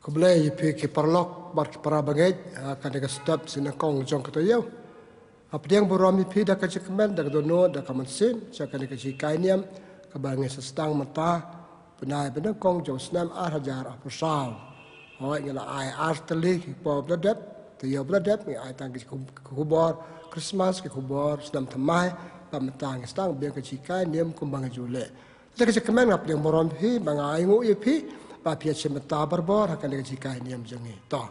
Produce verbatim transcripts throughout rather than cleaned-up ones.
Khublei ïa phi ki paralok bad ki para bangeit ha kane ka step sha nyngkong jong ka taïew. Nga pdiang burom ïa phi da ka jingkmen, da ka dohnud, da ka mynsiem sha kane ka jinghikai niam kaba ngi sa sdang mynta, bnai ba nyngkong jong u snem ar hajar arphew saw. Hooid, ngi la ai ar tylli ki por ba la dep, taïew ba la dep, ngi ai tang ki khubor Christmas, ki khubor snem thymmai, bad mynta ngi sdang biang ka jinghikai niam kumba ngi ju leh. Te ka jingkmen, nga pdiang burom ïa phi, ba nga ainguh ïa phi ba phi ïashim bynta barabor ha kane ka jinghikai niam jong ngi. To,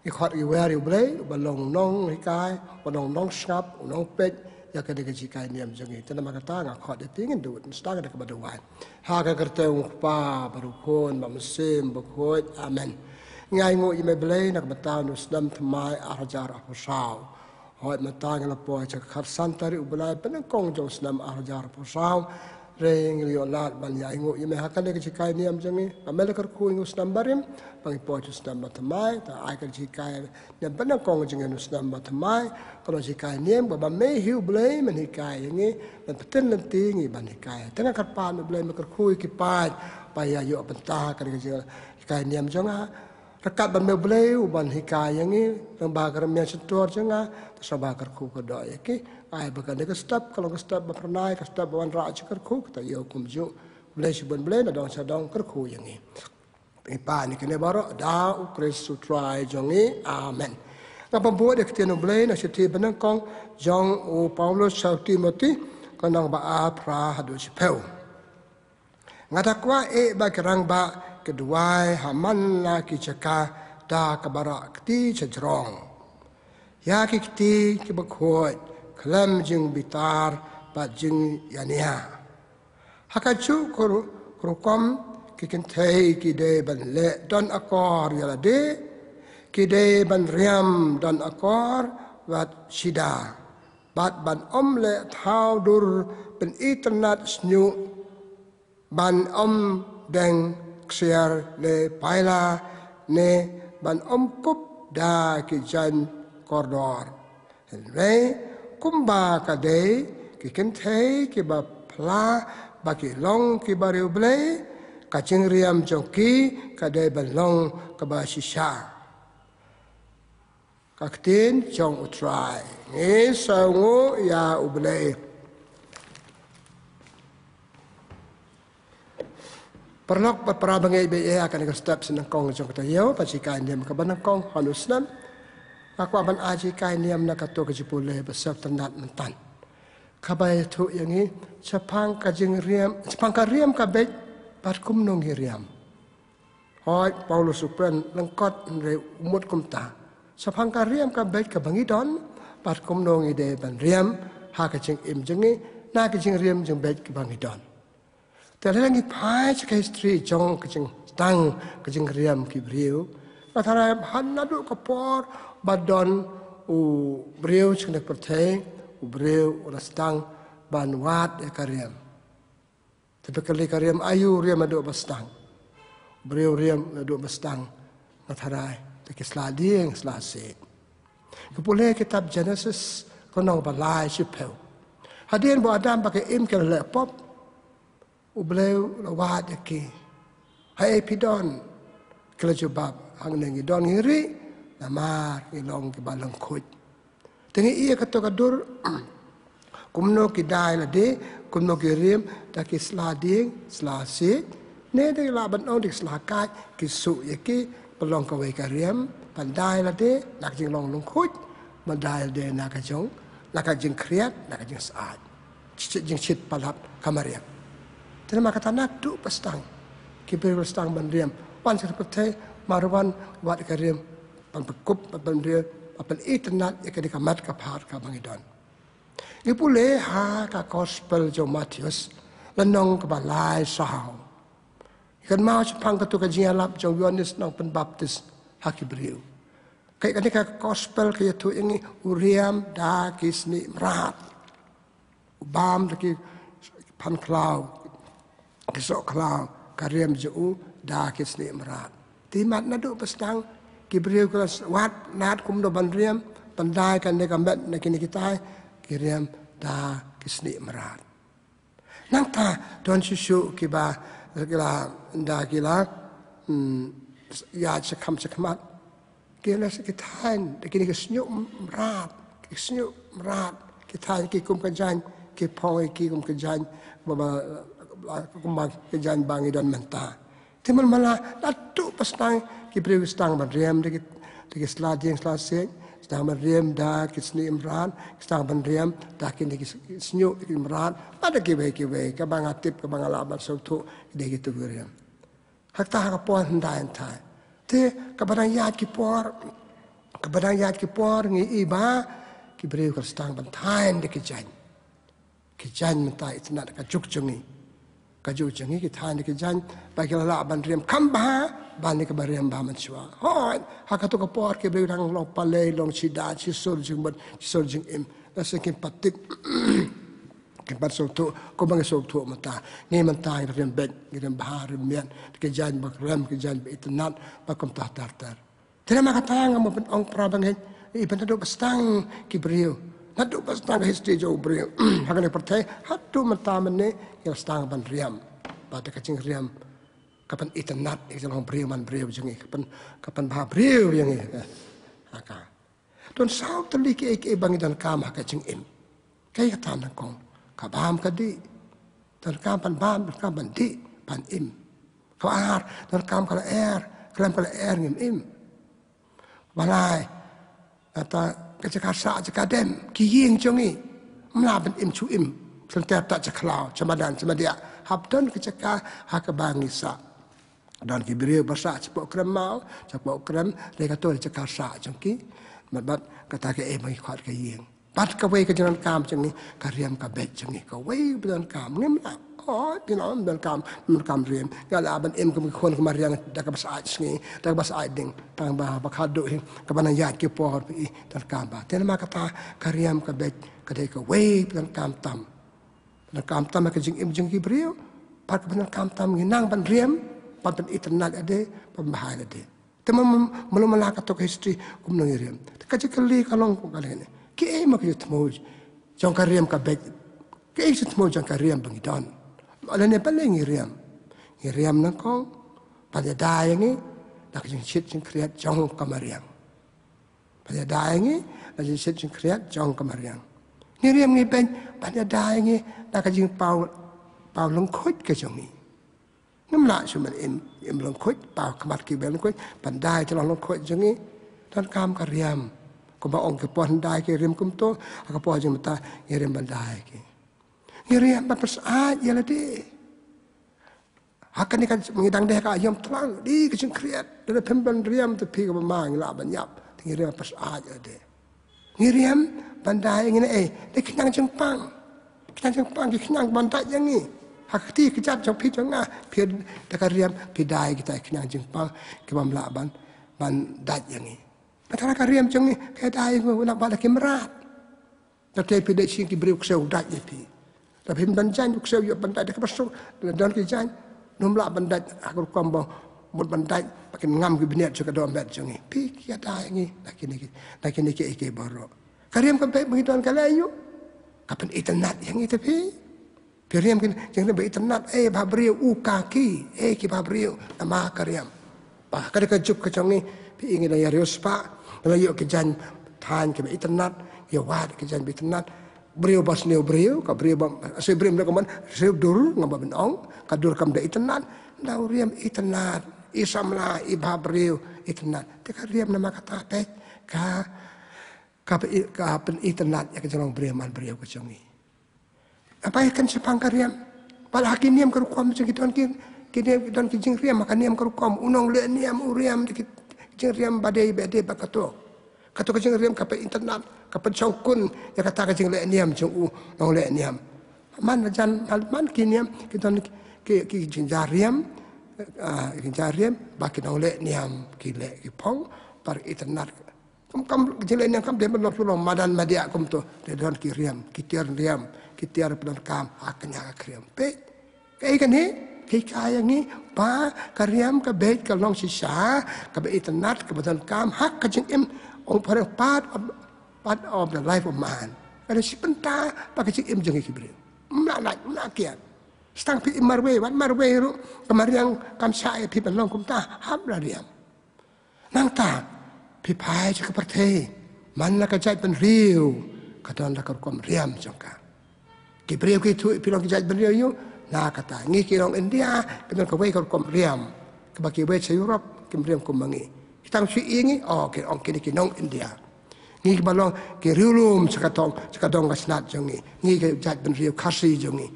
ngi khot ngi wer ïa U Blei uba long u nonghikai, uba long u nongsngap, u nongpeit ïa kane ka jinghikai niam jong ngi. Te namar kata nga khot ïa phi, ngin duwat, ngin sdang da kaba duwai. Ha ka kyrteng U Kpa bad U Khun bad U Mynsiem Bakhuid. Amen. Ngi ainguh ïa me Blei na ka bynta une u snem thymmai ar hajar arphew saw. Hooid, mynta ngi la poi sha ka khatsan tarik u bnai ba nyngkong jong u snem ar hajar arphew saw. Hynrei ngi la ïoh lad ban ïa ainguh ïa me ha kane ka jinghikai niam jong ngi. Ba me la kyrkhu ïa ngi u snem barim ba ngi poi sha u snem ba thymmai. Te ai ka jinghikai niam ba nyngkong jong ngi une u snem ba thymmai ka long jinghikai niam ba, ba me hi U Blei men hikai ïa ngi, men pynlong ïa ngi ban hikai. Te nga kyrpad me Blei, me kyrkhu ïa ki paid ba ïa ïoh bynta ha kane ka jinghikai niam jong nga. Ryngkat bad me Blei uban hikai ïa ngi, lyngba ka rmiang shyntur jong nga, te sngewbha kyrkhu kyrdoh ïa ki. Ai ba kane ka step ka long ka step ba phyrnai, ka step ba wanrah jingkyrkhu, ka taïew kumjuh. Blei shibun Blei, na dong sha dong kyrkhu ïa ngi. Ngi pan ïa kine baroh da U Khrist U Trai jong ngi. Amen. Nga pynbud ïa ka ktien U Blei na ka shithi ba nyngkong jong u Paulus sha u Timothi, ka lynnong ba ar, phra haduh shiphew. Nga da kwah eh ba ki rangbah ki duwai ha man la ki jaka da kaba rah kti shajrong, ïa ki kti kiba khuid khlem jingbitar bad jingïania. Ha kajuh ka ru-, ka rukom ki kynthei ki dei ban leh don akor ïa lade, ki dei ban riam don akor bad shida, bad ban ym leh thaw dur pynitynnad shñiuh, ban ym deng ksiar ne paila, ne ban ym kup da ki jaiñ kordor. Hynrei kumba ka dei, ki kynthei kiba phla ba ki long kiba riewblei, ka jingriam jong ki ka dei ban long kaba shisha. Ka ktien jong U Trai. Ngi sngewnguh ïa U Blei. Paralok bad para bangeit ba ïeit, ha kane ka step sha nyngkong jong ka taïew, ban hikai niam kaba nyngkong ha une u snem, nga kwah ban ai hikai niam na kato ka jingpule ba sngewtynnad mynta, kaba ïathuh ïa ngi shaphang ka jingriam, shaphang ka riam ka beit bad kumno ngi riam. Hooid, Paulus u kren lyngkot, hynrei u mut kumta shaphang ka riam ka beit kaba ngi don, bad kumno ngi dei ban riam ha ka jingim jong ngi na ka jingriam jingbeit kaba ngi don. Te lada ngi phai sha ka history jong ka jingsdang ka jingriam ki briew, nga tharai ba naduh ka por ba don u briew sha kane ka pyrthei, u briew u la sdang ban wad ïa ka riam. Te phi kylli, ka riam aïu riam naduh ba sdang? Briew riam naduh ba sdang, nga tharai da ki sla dieng sla siej. Ngi pule kitab Genesis, ka lynnong ba lai shiphew. Hadien ba u Adam bad ka Im ki la leh pop, U Blei u la wad ïa ki. Haei phi don? Ki la jubab, hangne ngi don ngi rieh, namar ngi long kiba lyngkhuid. Te ngi ïohi kato ka dur, kumno ki dai lade, kumno ki riam da ki sla dieng sla siej. Ne da ngi lah ban ong da ki sla kait, ki suh ïa ki, pynlong kawei ka riam, ban dai lade na ka jinglong lyngkhuid, ban dai lade na ka jong, na ka jingkhriat, na ka jingsyaid. Jingshit palat ka mariang. Te namar kata naduh ba sdang ki briew la sdang ban riam. Wan sha ka pyrthei, mar wan wad ka riam, ban pynkup, ban pynriam, ban pynitynnad ïa kane ka met ka phad kaba ngi don. Ngi pule ha ka Gospel jong u Mathaios, lynnong kaba lai saw. Ngi kynmaw shaphang kato ka jingïalap jong u Ïoannis Nongpynbaptis ha ki briew. Kaei kane ka Gospel ka ïathuh ïa ngi, u riam da ki snieh mrad. U bam da ki phan khlaw, ki soh khlaw, ka riam jong u da ki snieh mrad. Te mat naduh ba sdang ki briew ki la wad, wad kumno ban riam, ban dai kane ka met na kine kitai, ki riam da ki snieh mrad. Nangta don shuh shuh kiba, ki la, da ki la, hmm, ïaid shakhmat shakhmat. Ki la sa ki thaiñ da kine ki shñiuh mrad, ki shñiuh mrad, ki thaiñ ki kum ka jaiñ, ki phong ki kum ka jaiñ, ba, ba, ba, kum ka jaiñ ba ngi don mynta. Te man mala, naduh ba sdang ki briew ki sdang ban riam da ki, da ki sla dieng sla siej, sdang ban riam da ki shñiuh mrad, sdang ban riam da kine ki shñiuh ki mrad, bad da kiwei kiwei, kaba nga tip, kaba nga lah ban sngewthuh, ki dei kitu ki riam. Hangta ha ka por hyndai hyndai. Te kaba dang ïaid ki por, kaba dang ïaid ki por ngi i ba ki briew ki sdang ban thaiñ da ki jaiñ. Ki jaiñ mynta itynnad ka juk jong ngi. Ka juk jong ngi ki thaiñ da ki jaiñ ba ki la lah ban riam kham bha ban ïa kaba riam bha mynshuwa. Hooid, ha kato ka por ki briew dang long palei, long shida, shisur jingmut, shisur jingim. La sa kim pat tip, kim pat sngewthuh kumba ngi sngewthuh mynta. Ngi mynta ngi riam beit, ngi riam bha, riam miat, ki jaiñ ba khlem, ki jaiñ ba itynnad, ba kumta ter ter. Te namar kata nga mut ban ong para bangeit, i ba naduh ba sdang ki briew, naduh ba sdang ka history jong u briew ha kane ka pyrthei haduh mynta mynne, ngi la sdang ban riam. Bad da ka jingriam ka pynitynnad ïa ka jinglong briew man briew jong ngi, ka pyn, ka pynbha briew ïa ngi. Ha ka Don saw tylli kiei kiei ba ngi donkam ha ka jingim. Kaei kata nyngkong? Ka bam ka dih. Donkam ban bam, donkam ban dih, ban im. Kaba ar, donkam ka lyer, khlem ka lyer ngim im. Kaba lai, kata ka jaka sah, jaka dem, ki ïing jong ngi. Ym lah ban im shu im, shu tep ta sha khlaw, sha madan, sha madiah. Hap don ka jaka ha kaba ngi sah. Don ki briew ba sah shapoh krem maw, shapoh krem, dei kato dei jaka sah jong ki. Bad, bad kata kaei ba ngi khot ka ïing. Bad kawei ka jingdonkam jong ngi, ka riam ka beit jong ngi, kawei ba donkam. Ngim lah, oh, phi lah, ym donkam, ym donkam riam. Nga lah ban im kum ki khun ki mariang da kaba sah sngi, da kaba sah ding. Tang ba, ba khatduh hi, kaba nang ïaid ki por phi i, donkam ba. Te namar kata, ka riam ka beit, ka dei kawei ba donkam tam. Donkam tam ha ka jingim jong ki briew, bad kaba donkam tam ngi nang ban riam, ban pynitynnad ïa lade, ban bha ïa lade. Te ma, ma, ma, ma la kato ka history kumno ngi riam. Te ka jingkylli ka long kum ka lei ne. Kiei ma ka jingthmu jong ka riam ka beit. Kiei ka jingthmu jong ka riam ba ngi don. Ma lei ne balei ngi riam. Ngi riam nyngkong, ban ïada ïa ngi da ka jingshit jingkhriat jong ka mariang. Ban ïada ïa ngi da ka jingshit jingkhriat jong ka mariang. Ngi riam ngi beit ban ïada ïa ngi da ka jingpaw, paw lyngkhuit ka jong ngi. Ngim lah shuh ban im, im lyngkhuit, paw khmat kiwei lyngkhuit, ban da ïa ka jinglyngkhuit jong ngi. Donkam ka riam. Kumba ong ki por hyndai ki riam kumto, ha ka por jong mynta ngi riam ban da ïa ki. Ngi riam ban pynsyaid ïa lade. Ha kane ka ngi dang dei ha ka aïom tlang, dei ka jingkhriat, lada phim don riam te phi kaba ma ngi lah ban ïap, te ngi riam ban pynsyaid ïa lade. Ngi riam ban da ïa ngi ne ei, dei khñiang jingpang. Khñiang jingpang ki khñiang ban dait ïa ngi. Ha ka kti ka jait jong phi jong nga, phi da ka riam, phi da ïa kita khñiang jingpang, ki bym lah ban, ban dait ïa ngi. Mynta ka riam jong ngi, ka da ïa ngi, u nang ba da ki mrad. Te phi dei shi ki briew ksiew dait ïa phi. Lada phim don jaiñ u ksiew ïoh ban dait da kaba suk, lada don ki jaiñ, um lah ban dait ha ka rukom ba mut ban dait, ba kin ngam ki bniat sha ka dohnud jong ngi. Phi ki ïada ïa ngi, na kine ki, na kine kiei kiei baroh. Ka riam ka beit ba ngi don ka lei aïu? Ka pynitynnad ïa ngi te phi. Phi riam ki jingriam ba itynnad, eh, bhabriew, u ka ki, eh, ki bhabriew, namar ka riam. Ba, ka dei ka juk ka jong ngi, phi i ngi la ïa riewspah, la ïoh ki jaiñ thaiñ kiba itynnad, ïa wad ki jaiñ ba itynnad. Briew ba sniew briew, ka briew ba, sniew briew mynta ka mon, sniew dur, ngam ba ban ong, ka dur kam da itynnad, da u riam itynnad, i samla, i bhabriew, itynnad. Te ka riam namar kata peit, ka, ka, ka pynitynnad ïa ka jinglong briew man briew ka jong ngi. Haba ïa kan shaphang ka riam. Bad ha ki niam ka rukom jong ki don ki, ki niam ki don ki jingriam, ha ka niam ka rukom, u nongleh niam, u riam, ki jingriam ba dei, ba dei, ba kato. Kato ka jingriam ka pynitynnad, ka pynshongkun, ïa kata ka jingleh niam jong u nongleh niam. Man la jan, man, man ki niam, ki don ki, ki, ki jingja riam, ah, ki jingja riam, ba ki nongleh niam, ki leh, ki phong, bad itynnad. Kam, kam, ka jingleh niam kam dei ban long shu long madan madiah kumto. Dei don ki riam, ki tiar riam, ki tiar pyndonkam, ha kane ka riam. Peit. Kaei kane, kaei ka ïa ngi, ba, ka riam, ka beit, ka long shisha, kaba itynnad, kaba donkam, ha ka jingim, ong phareng part of, part of the life of man. Ka dei shi bynta, ba ka jingim jong ngi ki briew. Ym lah lait, ym lah kiad. Sdang phi im marwei, wat marwei ruh, ka mariang, kam shah ïa phi ban long kumta, hap la riam. Nangta, phi phai sha ka pyrthei, man la ka jaitbynriew ka don la ka rukom riam jong ka. Ki briew ki thuh phi long ki jaitbynriew ïa u, na kata ngi ki nong India, ki don kawei ka rukom riam, kaba kiwei sha Europe kim riam kum ma ngi. Ki tang shu ïohi ïa ngi, oh, ki ong kine ki nong India. Ngi kiba long ki riewlum sha ka dong, sha ka dong ka snat jong ngi. Ngi ki jaitbynriew Khasi jong ngi,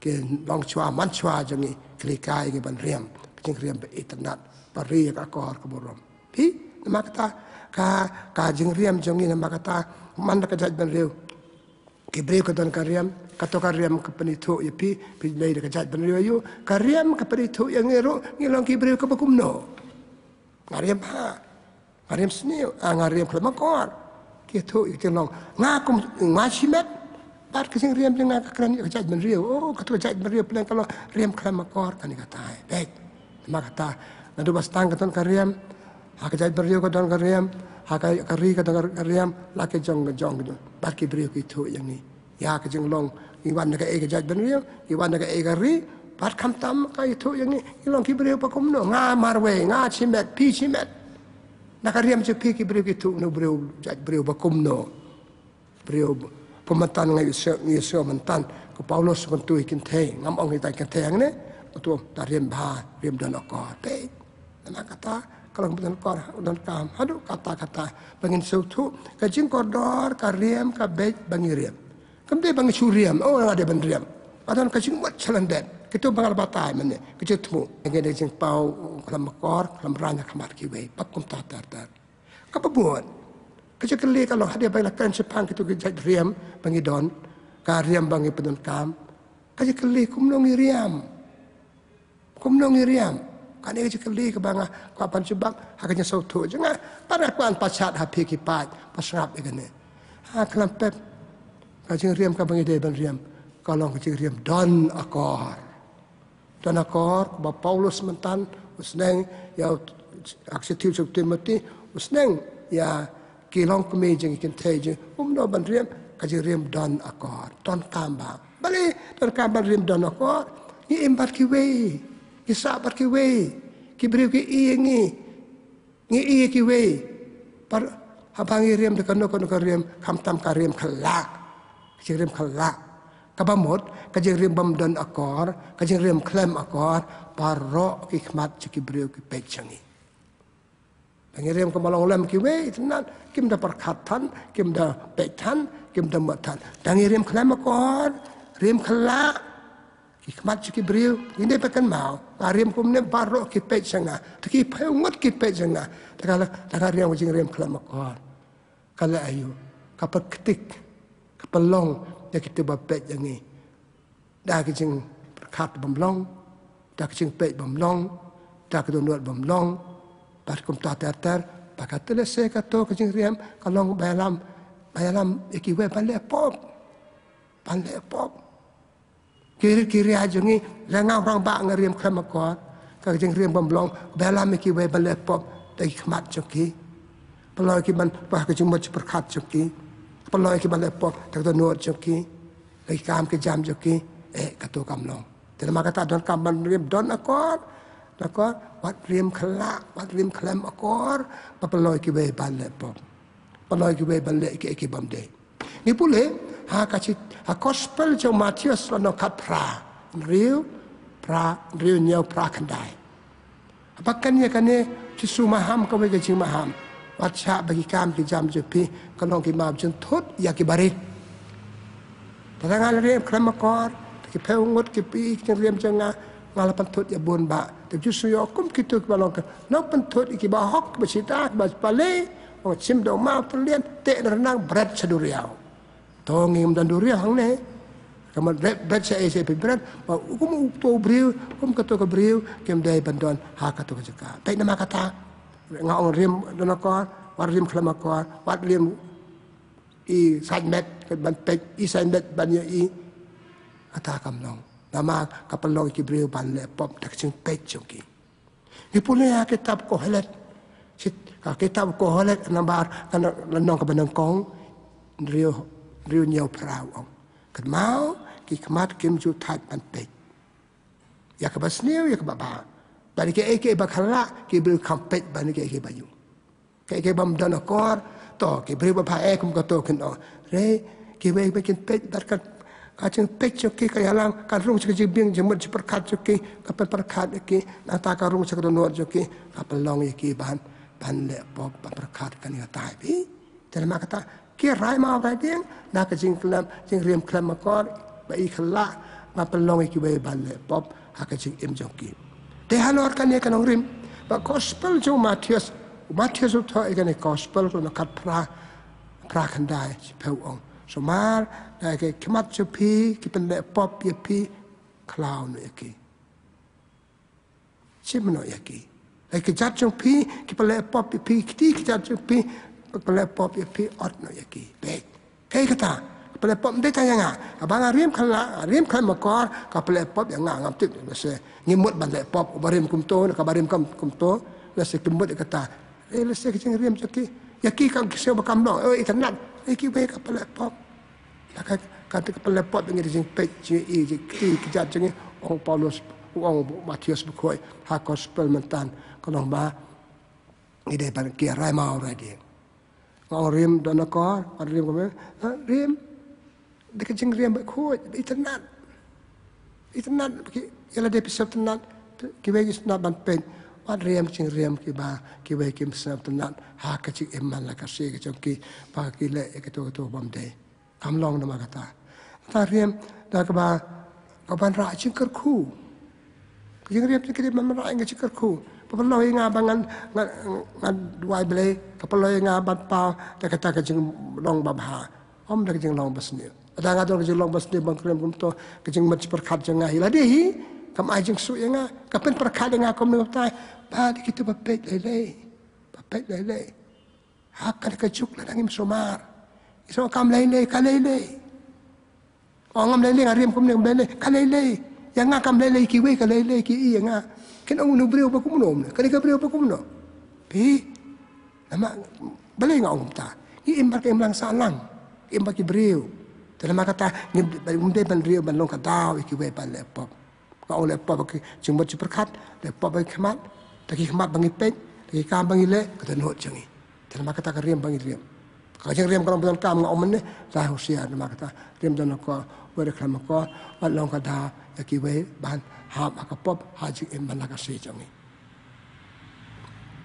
ki long shuwa man shuwa jong ngi, ki leh kai ngi ban riam ka jingriam ba itynnad, ba ri ïa ka akor ka burom. Phi, namar kata ka, ka jingriam jong ngi, namar kata man la ka jaitbynriew, ki briew ka don ka riam, kato ka riam ka pynithuh ïa phi, phi leh da ka jaitbynriew ïa u, ka riam ka pynithuh ïa ngi ruh, ngi long ki briew kaba kumno. Nga riam bha, nga riam sniew, ah, nga riam khlem akor. Ki thuh ïa ka jinglong nga kum, nga shimet. Bad ka jingriam jong nga ka kren ïa ka jaitbynriew. Oh, kato ka jaitbynriew pynlong ka long riam khlem akor, kane katai. Bad namar kata, naduh ba sdang ka don ka riam, ha ka jaitbynriew ka don ka riam, ha ka, ka ri ka don ka riam, la ki jong ka jong ka jong. Bad ki briew ki thuh ïa ngi ïa ka jinglong, ngi wan na kaei ka jaitbynriew, ngi wan na kaei ka ri, bad khamtam ka ithuh ïa ngi, ngi long ki briew ba kumno, nga marwei, nga shimet, phi shimet. Na ka riam jong phi ki briew ki thuh na u briew, jaitbynriew ba kumno. Briew ba mynta nga ïohsngew, ïohsngew mynta, ko Paulus u kyntu ïa ki kynthei, ngam ong ïa kita ki kynthei hangne, uto da riam bha, riam don akor. Peit, namar kata ka long ba don akor, donkam haduh katta katta ba ngin sngewthuh ka jingkordor ka riam ka beit ba ngi riam. Kam dei ba ngi shu riam, oh, nga dei ban riam. Ka don ka jingmut sha lyndet. Kito ba nga la batai mynne, ka jingthmu. Ngi dei jingpaw khlem akor, khlem rang ha khmat kiwei, bad kumta ter ter. Kaba bud, ka jingkylli ka long, hadien ba ngi la kren shaphang kito ki jait riam ba ngi don, ka riam ba ngi pyndonkam, ka jingkylli kumno ngi riam. Kumno ngi riam. Kane ka jingkylli kaba nga kwah ban jubab ha ka jingsngewthuh jong nga. Bad nga kwah ban pachat ha phi ki paid ba sngap ïa kane. Ha khlem pep, ka jingriam kaba ngi dei ban riam ka long ka jingriam don akor. Don akor, ba Paulus mynta u sneng ïa u, ha ka shithi u Timothy, u sneng ïa ki longkmie jong ngi, ki kynthei jong ngi, kumno ban riam ka jingriam don akor. Donkam bha. Balei donkam ban riam don akor? Ngi im bad kiwei, ngi sah bad kiwei, ki briew ki ïohi ïa ngi, ngi ïohi ïa kiwei. Bad haba ngi riam da kano kano ka riam, khamtam ka riam khyllah, ka jingriam khyllah. Kaba mut, ka jingriam bym don akor, ka jingriam khlem akor, baroh ki khmat jong ki briew ki peit sha ngi. Ba ngi riam kumba long lem, kiwei itynnad, kim da pyrkhat than, kim da peit than, kim da mut than. Tang ngi riam khlem akor, riam khyllah, ki khmat jong ki briew, ngi dei ban kynmaw, nga riam kumne baroh ki peit sha nga, te ki phew ngut ki peit sha nga, te ka la, te ka riam ka jingriam khlem akor. Ka leh aïu? Ka pyrkhat, ka pynlong ïa kito ba peit ïa ngi da ki jingpyrkhat bym long, da ki jingpeit bym long, da ki dohnud bym long, bad kumta ter ter, bad kata lehse kato ka jingriam ka long ba ïalam, ba ïalam ïa kiwei ban leh pop, ban leh pop. Ki rit ki ria jong ngi, leh nga u rangbah nga riam khlem akor, ka jingriam bym long, ba ïalam ïa kiwei ban leh pop da ki khmat jong ki. Pynlong ïa ki ban, ba ka jingmut jingpyrkhat jong ki. Pynlong ïa ki ban leh pop da ka dohnud jong ki, da ki kam ki jam jong ki. Eh, kato kam long. Te namar kata donkam ban riam don akor, don akor, wat riam khyllah, wat riam khlem akor, ba pynlong ïa kiwei ban leh pop, pynlong ïa kiwei ban leh kiei kiei ki bym dei. Ngi pule ha ka shi, ha Gospel jong u Mathaios lynnong khatphra, hynriew phra, hynriew hynñiew phra khyndai. Haba kren ïa kane, Jisu maham kawei ka jingmaham: Wat shah ba ki kam ki jam jong phi kin long ki map jingthut ïa ki barit. Te lada nga la riam khlem akor, te ki phew ngut ki peit ïa ka jingriam jong nga, nga la pynthut ïa bun bah. Te Jisu ïa ong, kum kito kiba long, nang pynthut ïa kiba hok, kiba shisha, kiba pale, ong, shim da u maw tyllian, teh na rnang, bret sha duriaw. To ngim don duriaw hangne. Ka mut bret, bret shaei shaei phi bret? Ba kum uto u briew, kum kato ka briew, kim dei ban don ha kato ka jaka. Peit namar kata nga ong riam don akor, wat riam khlem akor, wat riam i saiñ met ban peit, i saiñ met ban ïohi. Kata kam long. Namar ka pynlong ïa ki briew ban leh pop da ka jingpeit jong ki. Ngi pule ha kitab Kohelet. Shi, ha kitab Kohelet nambar, ka lynnong kaba nyngkong, hynriew, hynriew hynñiew phra u ong: Kynmaw, ki khmat kim ju thait ban peit ïa kaba sniew, ïa kaba bha, Bad kiei kiei ba khlak, ki briew kam peit bad kiei kiei ba ïoh. Kiei kiei bym don akor, to, ki briew ba pha eh kum kato kin ong. Re, kiwei ba kin peit bad ka, ka jingpeit jong ki ka ïalang, ka rung sha ka jingbiang jingmut jingpyrkhat jong ki, ka pynpyrkhat ïa ki, nangta ka rung sha ka dohnud jong ki, ka pynlong ïa ki ban, ban leh pop, ban pyrkhat kane katai. Te namar kata, ki rai maw rai dieng, na ka jingkhlem, jingrim khlem akor, ba i khlak, ban pynlong ïa kiwei ban leh pop, ha ka jingim jong ki. Te halor kane ka nongrim, ba gospel jong u Mathaios, u Mathaios u thoh ïa kane gospel, ka lynnong khatphra, phra khyndai, shiphew ong. Sumar, na ki khmat jong phi, ki pynleh pop ïa phi, khlaw noh ïa ki. Shim noh ïa ki. Lei ki kjat jong phi, ki pynleh pop ïa phi, kti ki kjat jong phi, pynleh pop ïa phi, ot noh ïa ki. Bek. Kaei kata, ka pynleh pop ym dei tang ïa nga. Haba nga rim khlem, rim khlem akor, ka pynleh pop ïa nga, ngam tip, lehse ngi mut ban leh pop, uba rim kumto, kaba rim kam kumto, lehse ki mut ïa kata. Eh, lehse ka jingrim jong ki. Ïa ki kam ki siew ba kam long, oh, itynnad, eh, kiwei ka pynleh pop. La ka, ka, ka pynleh pop ïa ngi da jingpeit, jingïohi, jingkti, ki kjat jong ngi, ong u Paulus, ong u Mathaios bakhuid, ha gospel mynta, ka long ba, ngi dei ban ki rai maw rai dieng. Nga ong rim don akor, wat rim kumne, ha, rim, da ka jingrim bakhuid, itynnad. Itynnad, ki, ïa lade phi sngewtynnad, kiwei ki sngewtynnad ban peit, wat rim jingrim kiba, kiwei kim sngewtynnad, ha ka jingim man la ka sngi ka jong ki, ba ki leh ïa kato kato bym dei. Kam long namar kata. Kata rim da kaba, ka ban rah jingkyrkhu. Ka jingrim jong ki dei ban rah jingkyrkhu. Ka pynlong ïa nga ba ngan, ngan, ngan duwai Blei. Ka pynlong ïa nga ban paw da kata ka jinglong babha. Ym da ka jinglong basniew. Lada nga don ka jinglong basniew ban kren kumto, ka jingmut jingpyrkhat jong nga hi lade hi, kam ai jingsuk ïa nga. Ka pynpyrkhat ïa nga kumne kumtai. Ba dei kito ba peit lei lei. Ba peit lei lei. Ha kane ka juk lada ngim sumar. Ngi shu ong kam lei lei, ka lei lei. Ong ngam lei lei, nga rim kumne, kam lei lei, ka lei lei. Ïa nga kam lei lei, kiwei ka lei lei, ki ï ïa nga. Kin ong une u briew ba kumno, une, kane ka briew ba kumno. Phi, namar balei nga ong kumta. Ngi im bad ka imlang sahlang. Im bad ki briew. Te namar kata, ngim, ngim dei ban riew ban long ka daw ïa kiwei ban leh pop. Nga ong leh pop ha ki jingmut jingpyrkhat, leh pop ha ki khmat, da ki khmat ba ngi peit, da ki kam ba ngi leh, ka dohnud jong ngi. Te namar kata ka rim ba ngi rim. Ka jingrim ka long ba donkam nga ong mynne, la husiar namar kata, rim don akor, wat rim khlem akor, wat long ka daw ïa kiwei ban hap ha ka pop, ha jingim man la ka sngi jong ngi.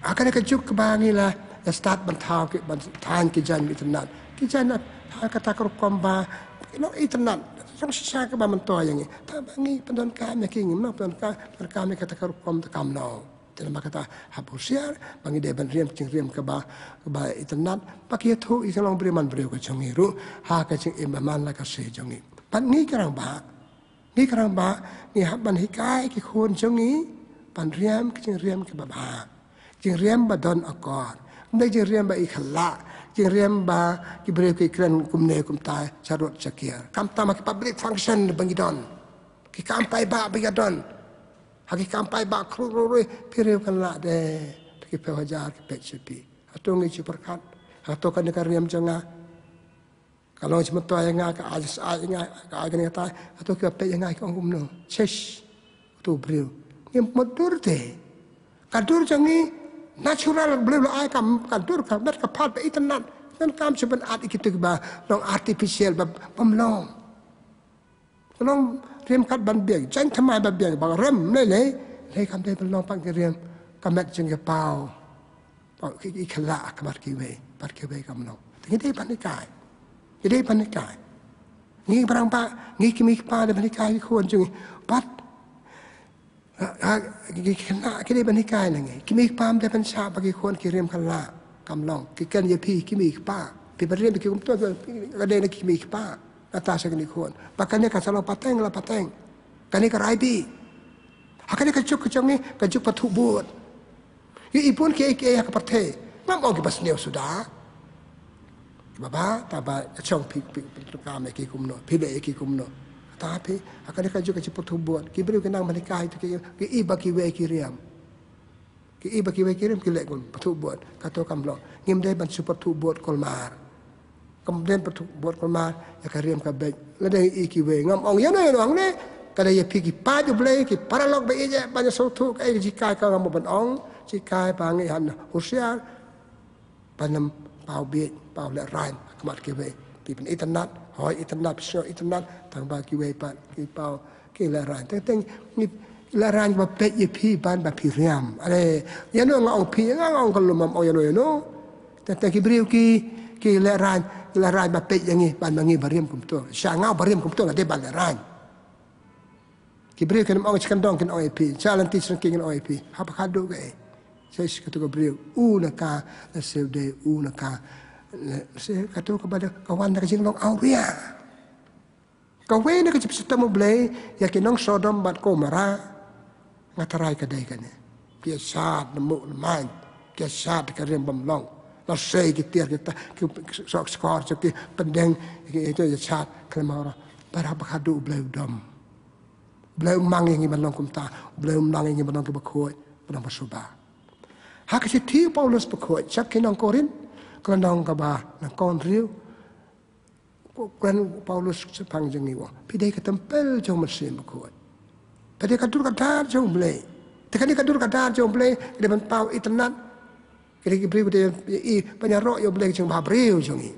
Ha kane ka juk kaba ngi la, la stad ban thaw ki, ban thaiñ ki jaiñ ba itynnad. Ki jaiñ na, ha kata ka rukom ba, ki long itynnad. Shong shisha kaba myntoi ïa ngi. Tang ba ngi pyndonkam ïa ki, ngim nang pyndonkam, pyndonkam ïa kata ka rukom te kam long. Te namar kata hap husiar, ba ngi dei ban rim ka jingrim kaba, kaba itynnad, ba ki ïathuh ïa ka long briew man briew ka jong ngi ruh, ha ka jingim ba man la ka sngi jong ngi. Bad ngi ki rangbah, ngi ki rangbah, ngi hap ban hikai ki khun jong ngi, ban rim ki jingrim kiba bha. Jingrim ba don akor. Ym dei jingrim ba i khlak. Jingrim ba ki briew ki kren kumne kumta, sharud shakir. Kam tam ha ki public function ba ngi don. Ki kam paidbah ba ngi don. Ha ki kam paidbah khrui rui rui, phi riew khlak de. Ki phew hajar ki peit sha phi. Hato ngi ju pyrkhat. Hato kane ka rim jong nga. Ka long jingmyntoi ïa nga, ka ai jingshai ïa nga, ka ai kane kata, hato kiba peit ïa nga ki ong kumno. Shish. Uto u briew. Ngim mutdur te. Ka dur jong ngi natural, Blei u la ai ka, ka dur ka met ka phad ba itynnad. Ngan kam shu ban add ïa kito kiba long artificial ba, bym long. Ka long rim kat ban biang, jaiñ thymmai ba biang, ba rem lei lei, lei kam dei ban long pat ki rim, ka met jong ki paw. Paw ki, ki khlak ha khmat kiwei, bad kiwei kam long. Te ngi dei ban hikai. Ngi dei ban hikai. Ngi ki rangbah, ngi ki mei ki pa dei ban hikai ki khun jong ngi. Bad, ha, ha, ki khynnah ki dei ban hikai na ngi. Ki mei ki pa ym dei ban shah ba ki khun ki rim khlak. Kam long. Ki kren ïa phi ki mei ki pa. Phi ban rim ki kumto, ka dei na ki mei ki pa. Kata sha kine ki khun. Ba kane ka sa long pateng la pateng. Kane ka rai bih. Ha kane ka juk ka jong ngi, ka juk pathuh bud. Ïa i bun kiei kiei ha ka pyrthei. Ngam ong kiba sniew suda. Kiba bha, tang ba shong phi, phi, phi, phi kam ïa ki kumno, phi leh ïa ki kumno. Kata phi, ha kane ka juk ka juk pathuh bud. Ki briew ki nang ban hikai to ki, ki i ba kiwei ki rim. Ki i ba kiwei ki rim ki leh kum, pathuh bud. Kato kam long. Ngim dei ban shu pathuh bud kulmar. Kam dei pathuh bud kulmar, ïa ka rim ka beit. Lada i kiwei. Ngam ong ïano ïano hangne. Ka dei ïa phi ki paid U Blei, ki paralok ba ïeit, ban ïa sngewthuh kaei ka jinghikai kaba nga ban ong, jinghikai ba ngi hap ban husiar, ban ym paw bieit, paw lehraiñ ha khmat kiwei. Phi pynitynnad, hooid itynnad, phi sngew itynnad, tang ba kiwei pat ki paw ki lehraiñ. Teng teng ngi lehraiñ ba peit ïa phi ban ba phi riam. Are, ïa no nga ong phi, nga, nga ong ka lum, ym ong ïa no ïa no. Teng teng ki briew ki, ki lehraiñ, lehraiñ ba peit ïa ngi ban ba ngi ba riam kumto. Sha nga ba riam kumto nga dei ban lehraiñ. Ki briew kin ym ong sha kyndong, kin ong ïa phi. Sha lynti sha ki kin ong ïa phi. Haba khadduh kaei? Sa sha kato ka briew, u na ka, la siew dei u na ka. La siew kato kaba dei ka wan na ka jinglong awria. Kawei na ka jingpynshitom U Blei ïa ki nong Sodom bad Gomorrah. Nga tharai ka dei kane. Ki ïashad na muh na maiñ, ki ïashad ka riam bym long. La sei ki tiar ki ta, ki sok skor, ki pyndeng, ki ïashad khlem hor. Bad haba khadduh U Blei u dom. U Blei u mang ïa ngi ban long kumta, U Blei u mang ïa ngi ban long kiba khuid, ban long ba sngewbha. Ha ka shithi u Paulus bakhuid sha ki nong Korinth, ka lynnong kaba nyngkong hynriew, u kren u Paulus shaphang jong ngi u ong, phi dei ka templ jong U Mynsiem Bakhuid. Phi dei ka dur ka dar jong U Blei. Te kane ka dur ka dar jong U Blei ka dei ban paw itynnad. Kine ki briew ki dei ban ïaroh ïa U Blei ka jingbhabriew jong ngi.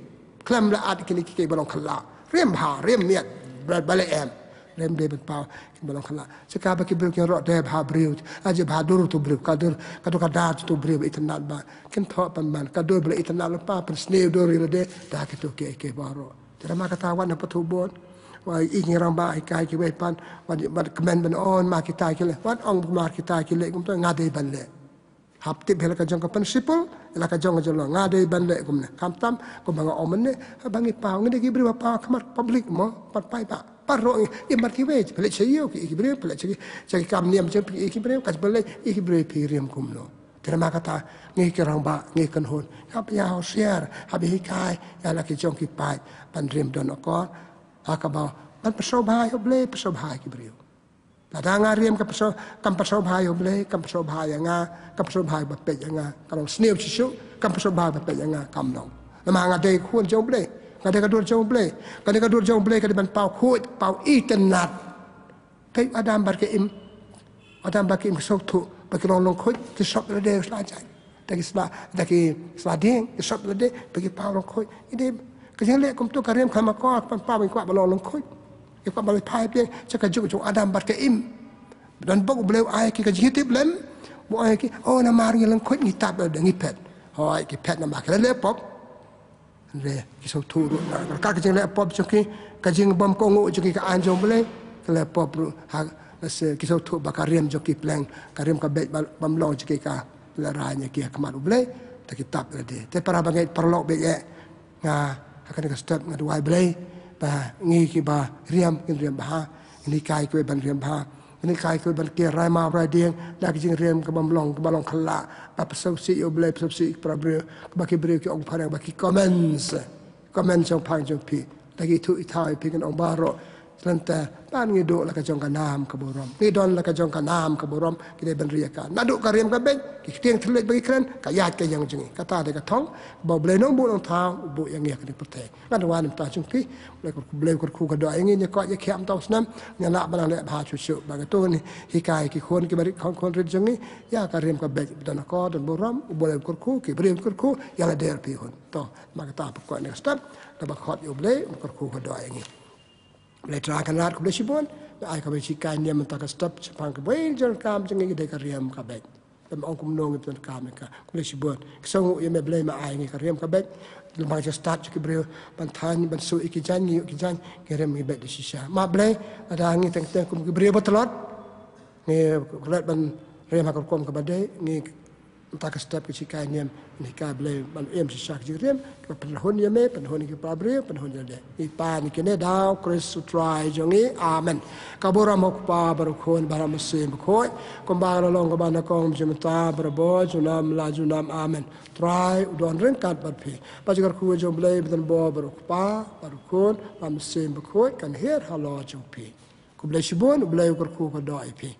Khlem la ïaid kine kiei kiei ba long khyllah. Riam bha, riam miat, ba, balei em. Riam dei ban paw kiei ba long khyllah. Sha kaba ki briew ki ïaroh dei bhabriew. Ajib bhadur uto u briew, ka dur, ka dur ka dar uto u briew ba itynnad ba. Kin thoh pynban, ka dur ba la itynnad lypa, pynsniew dur ïa lade da kito kiei kiei baroh. Te namar kata wat na pathu bun. Wat i ngi rangbah hikai kiwei pat, wat, wat kmen ban ong ma kita ki leh, wat ong ma kita ki leh kumta, nga dei ban leh. Hap tip hi la ka jong ka principle, la ka jong ka jong la, nga dei ban leh kumne. Khamtam kumba nga ong mynne, haba ngi paw, ngi dei ki briew ba paw ha khmat public mo, pat paidbah. Baroh ngi, ngi mat kiwei, phi leit sha ïew ki, ki briew, phi leit sha ki, sha ki kam niam jong phi, ki briew, ka phi leit, ki briew phi riam kumno. Te namar kata, ngi ki rangbah, ngi kynhun, hap ïa husiar, hap ïa hikai ïa la ki jong ki paid ban riam don akor ha kaba, ban pynsngewbha ïa U Blei, pynsngewbha ïa ki briew. Lada nga riam ka pynsngew, kam pynsngewbha ïa U Blei, kam pynsngewbha ïa nga, kam pynsngewbha ïa ba peit ïa nga, ka long sniew shisha, kam pynsngewbha ïa ba peit ïa nga, kam long. Namar nga dei khun jong U Blei, nga dei ka dur jong U Blei, nga dei ka dur jong U Blei, ka dei ban paw khuid, paw itynnad. Kaei u Adam bad ka Im, Adam bad ka Im ki sngewthuh ba ki long lyngkhuid, ki sop lade sla jait. Da ki sla, da ki sla dieng, ki sop lade, ba ki paw lyngkhuid. Ki dei, ka jingleh kumto ka riam khlem akor, ban paw, ban kwah ba long lyngkhuid. Ki kwah ban leit phai biang sha ka juk jong u Adam bad ka Im. Don bok U Blei u ai ki ka jingtip lem, u ai ki, oh, namar ngi lyngkhuid ngi tap lade, ngi phet. Hooid, ki phet namar ki la leh pop. Hynrei ki sngewthuh ruh na ka, ka jingleh pop jong ki, ka jingbym kohnguh jong ki ka aiñ jong U Blei, ka leh pop ruh ha, lehse ki sngewthuh ba ka riam jong ki pleng, ka riam ka beit ba, bym long jong ki ka lehraiñ ïa ki ha khmat U Blei, te ki tap lade. Te para bangeit paralok bangeit, nga ha kane ka step nga duwai Blei ba ngi kiba riam ngin riam bha, ngin hikai kiwei ban riam bha. Ngin hikai kiwei ban kiar rai maw rai dieng da ka jingriam ka bym long, kaba long khyllah, ba pynsngewsih ïa U Blei, pynsngewsih ïa ki para briew, kaba ki briew ki ong phareng ba ki comments, comments shongphang jong phi, da ki ithuh ithaw ïa phi, ngan ong baroh. Lynter ban ngi duh la ka jong ka nam ka burom, ngi don la ka jong ka nam ka burom, ki dei ban ri ïa ka. Naduh ka riam ka beit, ki ktien thylliej ba ki kren, ka ïaid ka ïeng jong ngi. Kata dei ka thong ba U Blei Nongbuh Nongthaw u buh ïa ngi ha kane ka pyrthei. Ngan wan mynta jong phi, U Blei, U Blei u kyrkhu ka doh ïa ngi, ñi koit ñi khiah mynta u snem, ñi lah ban nang leh bha shuh shuh, ba kato ngin hikai ki khun kiba rit khun khun rit jong ngi ïa ka riam ka beit, ba don akor, don burom. U Blei u kyrkhu, ki briew u kyrkhu ïa lade ruh phi hun. To, namar kata phi koit ne ka step, da ba khot ïa U Blei u kyrkhu ka doh ïa ngi. Blei Trai Kynrad, khublei shibun, ba ai ka ban hikai niam mynta ka step shaphang kiwei jong ka kam jong ngi, ka dei ka riam ka beit. Lem ong kumno ngi pyndonkam ïa ka. Khublei shibun. Ki sngewnguh ïa me Blei, me ai ngi ka riam ka beit. Lem bad ka jingstad jong ki briew ban thaiñ ban shu ïa ki jaiñ, ngi ïa ki jaiñ, ngi riam ngi beit da shisha. Ma Blei, lada ngi teng teng kum ki briew ba tlot, ngi klet ban riam ha ka rukom kaba dei, ngi mynta ka step ka jinghikai niam, ngi hikai Blei ban im shisha ka jingriam, kiba pynhun ïa me, pynhun ïa ki para briew, pynhun ïa lade. Ngi pan ïa kine da u Khrist u Trai jong ngi. Amen. Ka burom ha u Kpa bad u Khun bad ha u Mynsiem Bakhuid, kumba ka la long, kaba nyngkong, mynta, baroh, junom la junom. Amen. Trai u don ryngkat bad phi. Ba ka jingkyrkhu jong u Blei ba don bor bad u Kpa bad u Khun bad u Mynsiem Bakhuid kan hiar halor jong phi. Khublei shibun, U Blei u kyrkhu ka doh ïa phi.